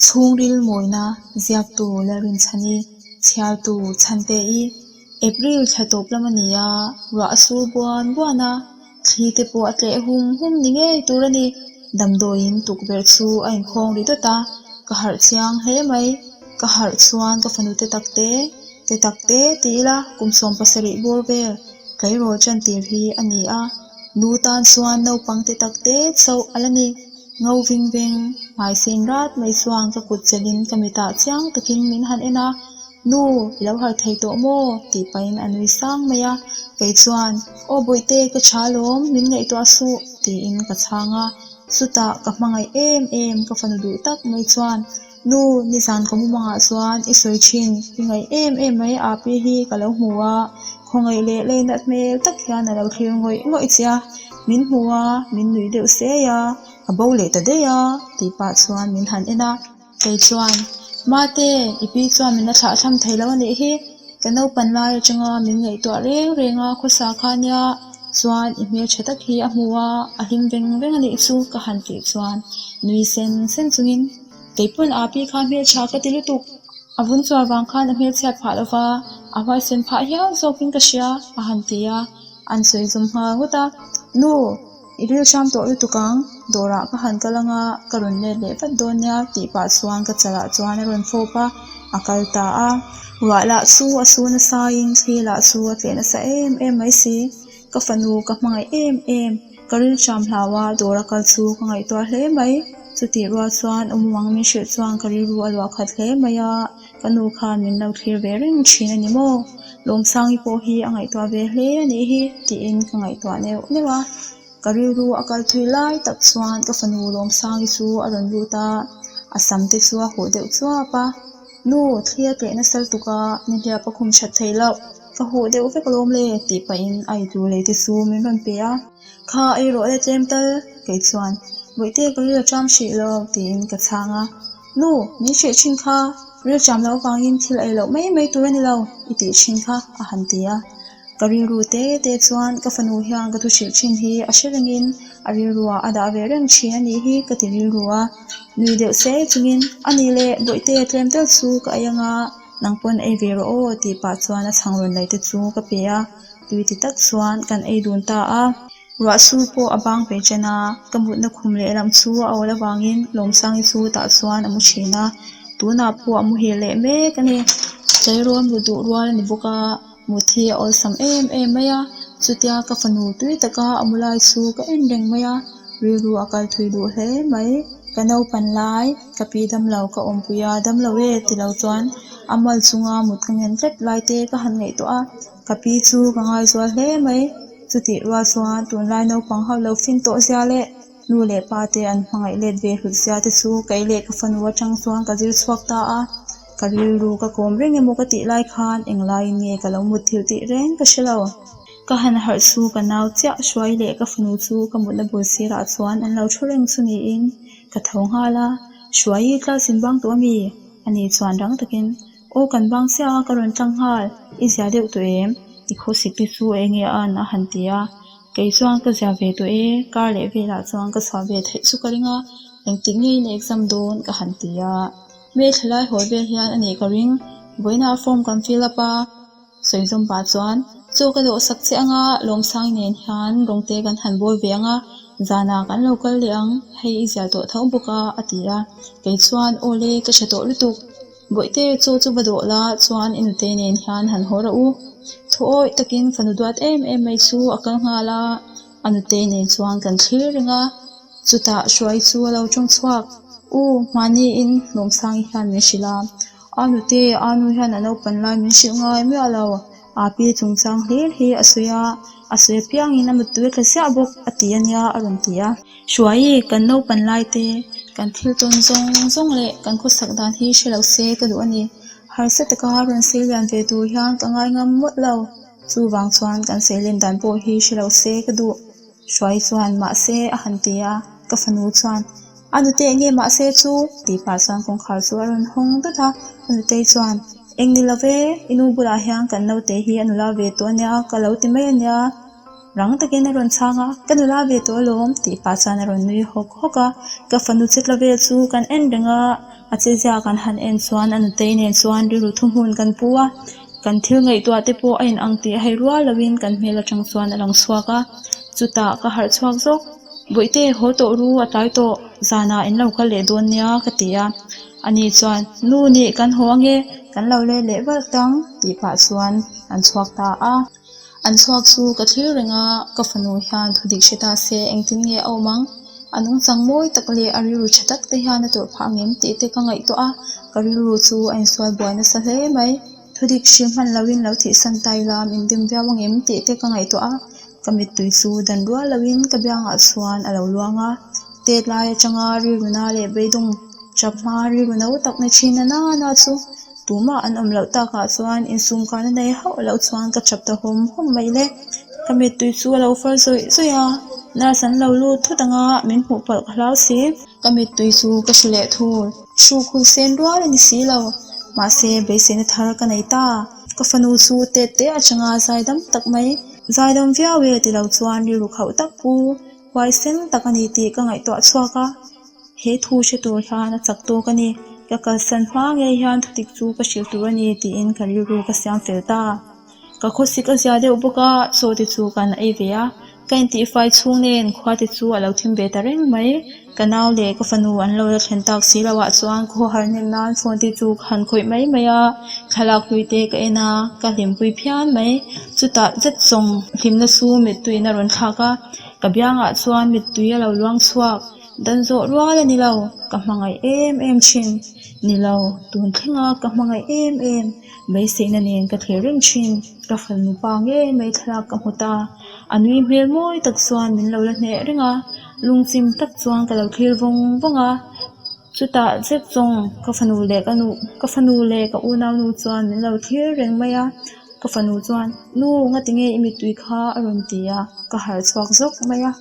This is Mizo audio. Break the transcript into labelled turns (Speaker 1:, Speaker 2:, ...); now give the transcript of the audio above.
Speaker 1: Chhungril mawina ziaktu Lalrinchhani, chhiartu Chhante-i, April thla tawp lam a ni a, ruah a sur buan buan a, thli te pawh a tleh hum hum ni ngei tur a ni. Damdawiin tukverh chu a inkhawng ri dawt a, ka harh chiang hle mai. Ka harh chuan ka fanu te tak te, te tak te ti ila kum 70 bawr vel tleirawl chantir hi a ni a, nu tan chuan naupang te tak te chauh a la ni. Ngo ving veng, hmai sen rat mai chuan ka kut chelhin ka mitah chiang takin min han en a, Nu, i lo harh thei tawh maw? tih pahin a nui sang mai a, kei chuan, Aw Bawihte, ka tha alawm, min ngaihtuah suh, tiin ka chhang a. Chutah ka hmangaih em em ka fanu duh tak mai chuan, Nu, nizan ka mumangah chuan i sawi thin, i ngaih em em mai Api hi ka lo hmu a, khawngaih leh leinat hmel tak hian a lo thlir ngawih ngawih che a, min hmu a, min nuih deuh sei a, a bo leh ta daih a, tih pah chuan min han en a. Kei chuan, Mate, i pi chuan min la thlah thlam thei lo a nih hi, ka naupan lai atanga min ngaihtuah reng reng a khawsa kha nia, chuan i hmeltha tak hi a hmu a, a hlim veng veng a nih chu ka han tih chuan nui sen sen chungin, Keipawn aa pi kha hmeltha ka ti lutuk, a vun chuar vang khan a hmelchhiat phah lova, a huaisen phah hial zawkin ka hria a han ti a. An sawi zawm nghal ngawt a, Nu, i ril hram tawh lutuk ang, dawrah ka han kal anga ka rawn let leh vat dawn nia tih pah chuan ka chalah chuan a rawn fawp a, a kal ta a. Ruah lah chu a su nasaiin thli lah chu a tleh nasa em em mai si. Ka fanu ka hmangaih em em, ka ril hram hlau a, dawra kal chu ka ngaihtuah hle mai. Chutih rual chuan awmawng min hrilh chuan ka rilru a luah khat hle mai a. Ka nu khan min lo thlir ve reng thin a ni maw? Lawmsangi pawh hi a ngaihtuah ve hle a nih hi tiin ka ngaihtuah neuh neuh a. Ka rilru a kal thui lai tak chuan ka fanu Lawmsangi chu a rawn lut a, a sam te chu a huh deuh chuap a. Nu, thli a tleh nasa lutuk a, nihliap a khum that thei loh. Ka huh deuh vek alawm le tih pahin a eitur lei te chu min rawn pe a. Kha ei rawh le tlem tal kei chuan Bawihte ka ril a ṭam hrih lo tiin ka chhang a. Nu, min hrih thin kha, ril ṭam loh avangin thil ei loh mai mai tur a ni lo i tih thin kha a han ti a. Ka rilru te te chuan ka fanu hian ka thu hrilh thin hi a hre rengin a rilruah a dah ve reng thin a nih hi ka ti rilru a. Nui deuh se chungin a nih leh Bawihte tlem deuh chu ka ei anga nang pawn ei ve rawh aw tih pah chuan a chhang rawn laih te chu ka pe a. Tui ti tak chuan kan ei dun ta a. Ruah sur pawh a bang ve chen a, ka mutna khum lehlam chu a awl avangin Lawmsangi chu tah chuan a mu thin a, tunah pawh a muhil leh mek a ni. Tleirawl mut duh rual a ni bawk a, mut hi a awlsam em em mai a, chutia ka fanu tui taka a mu lai chu ka en reng mai a, rilru a kal thui duh hle mai. Ka naupan lai, ka pi damlo ka awmpui a, damlo e ti lo chuan a mal chunga mut ka ngen tlat lai te ka han ngaihtuah a. Ka pi chu ka ngaizual hle mai. Chutih rual chuan tunlai naupang ho lo fin tawh zia leh nu leh pa te an hmangaih let ve hlut zia te chu kei leh ka fanu atang chuan ka zir chhuak ta a. Ka rilru ka kawm reng emaw ka tih lai khan englaiin nge ka lo mut thilh tih reng ka hre lo. Ka han harh chu ka nau chiah hruai leh ka fanu chu ka mutna bul sirah chuan an lo thu reng chu niin ka tho nghal a. Hruaii class in bang tawh ami? Ani chuan rang takin Aw kan bang chiah a ka rawn tlang nghal, i zia deuh tawh em? I khawsik te chu eng nge an a han ti a, kei chuan ka zia ve tawh e, kar leh velah chuan ka chhuah ve theih chu ka ring a, engtik ngeiin exam dawn ka han ti a, hmel tha lai hawi vel hian a nih ka ring, vawiinah form kan fill up a, sawi zawm pah chuan chaw ka dawh sak che anga Lawmsangi nen hian rawng te kan han bawl ve anga, zanah kan lo kal leh ang, hei i zia tawh tho bawk a a ti a, kei chuan aw le ka hre tawh lutuk. Bawihte chaw chu va dawh la chuan i nute nen hian han haw rawh u. Thu awih takin fanu duat em em mai chu a kal nghal a, a nute nen chuan kan thlir reng a. Chutah Hruai chu a lo tawng chhuak, U, mahniin Lawmsangi hian min hrilh a. A nute, a nu hian a naupan lai min hrilh ngai miah lo. A pi chungchang hlir hi a sawi a, a sawi apiangin a muttui a tla ziah bawk a ti a nia a rawn ti a. Hruaii, kan naupan lai te, kan thil tawn zawng zawng leh kan khawsak dan hi hre lo se ka duh a ni. Harsa taka rawn sei lian ve tur hian ka ngai ngam mawlh lo. Chuvang chuan kan sei len dan pawh hi hre lo se ka duh. Hruaii chuan mahse a han ti a, ka fanu chuan, A nute enge mahse chu? tih pah chuan kawngkhar chu a rawn hawng dawt a, a nutei chuan, Eng ni lo ve, i nu bulah hian kan naute hi a nula ve tawh ania ka lo ti mai ania. Rang takin a rawn chhang a, Ka nula ve tawh alawm tih pah chuan a rawn nui hawk hawk a, ka fanu che tla vel chu kan en reng a. A chezia kan han en chuan a nutei nen chuan rilru thuhmun kan pu a, kan thil ngaihtuah te pawh a inang tih a hei rual loin kan hmel atang chuan a lang chhuak a. Chutah ka harh chhuak zawk, Bawihte haw tawh ru a tlai tawh, zanah in lo kal leh dawn nia ka ti a. Ani chuan, Nu nih kan haw ange, kan lo let leh vat ang tih pah chuan an chhuak ta a. An chhuak chu ka thlir reng a, ka fanu hian thu dik hre ta se engtin nge a awm ang? A nungchang mawi tak leh a rilru tha tak te hian a tawrh phah ang em tih te ka ngaihtuah a, ka rilru chu a insual buai nasa hle mai. Thu dik hrilh hman loin lo thihsan ta ila min dim viau ang em tih te ka ngaihtuah a, ka mittui chu dan rual loin ka biangah chuan a lo luang a. Tet lai atanga rilru na leh beidawng tap hma rilru no tak ni thin na na na chu tumah an awm loh takah chuan insum kana nei hauh loh chuan ka tap ta hawm hawm mai le. Ka mittui chu a lo far zawih zawih a, nurse an lo lut thut anga min hmuh palh ka hlau si. Ka mittui chu ka hru leh thul. Hruk hul sen rual a ni si lo, mahse beiseina thar ka nei ta. Ka fanu chu tet te atanga zaidam tak mai, zaidam viau e ti lo chuan rilru khauh tak pu. Huaisen tak a ni tih ka ngaihtuah chhuak a, he thu hre tur hian a chak tawk a ni. Ka kalsan hma ngei hian thudik chu ka hrilh tur a ni tiin ka rilru ka siam fel ta. Ka khawsik a zia deuh bawk a, chaw te chu kan ei ve a. Ka intihfai chhung nen khua te chu a lo thim ve ta reng mai. Ka nau leh ka fanu an lo la thlen tak si loh ah chuan khawhar hnem nan phone te chu ka han khawih mai mai a, thlalak hlui te ka en a, ka hlimpui phian mai. Chutah zet zawng hlimna chu mittuiin a rawn thlak a. Ka biangah chuan mittui a lo luang chhuak, dan zawh rual a ni lo, ka hmangaih em em thin. Ni lo, tun thlenga ka hmangaih em em, beiseihna nen ka thlir reng thin. Ka fanu pa ngei mai thlalak ka hmu ta, a nui hmel mawi tak chuan min lo la hneh reng a, lungchim tak chuan ka lo thlir vawng vawng a. Chutah zet zawng ka fanu leh ka nu ka fanu leh ka unaunu chuan min lo thlir reng mai a. Ka fanu chuan, Nu, ngatinge i mittui kha a rawn ti a, ka harh chhuak zawk mai a.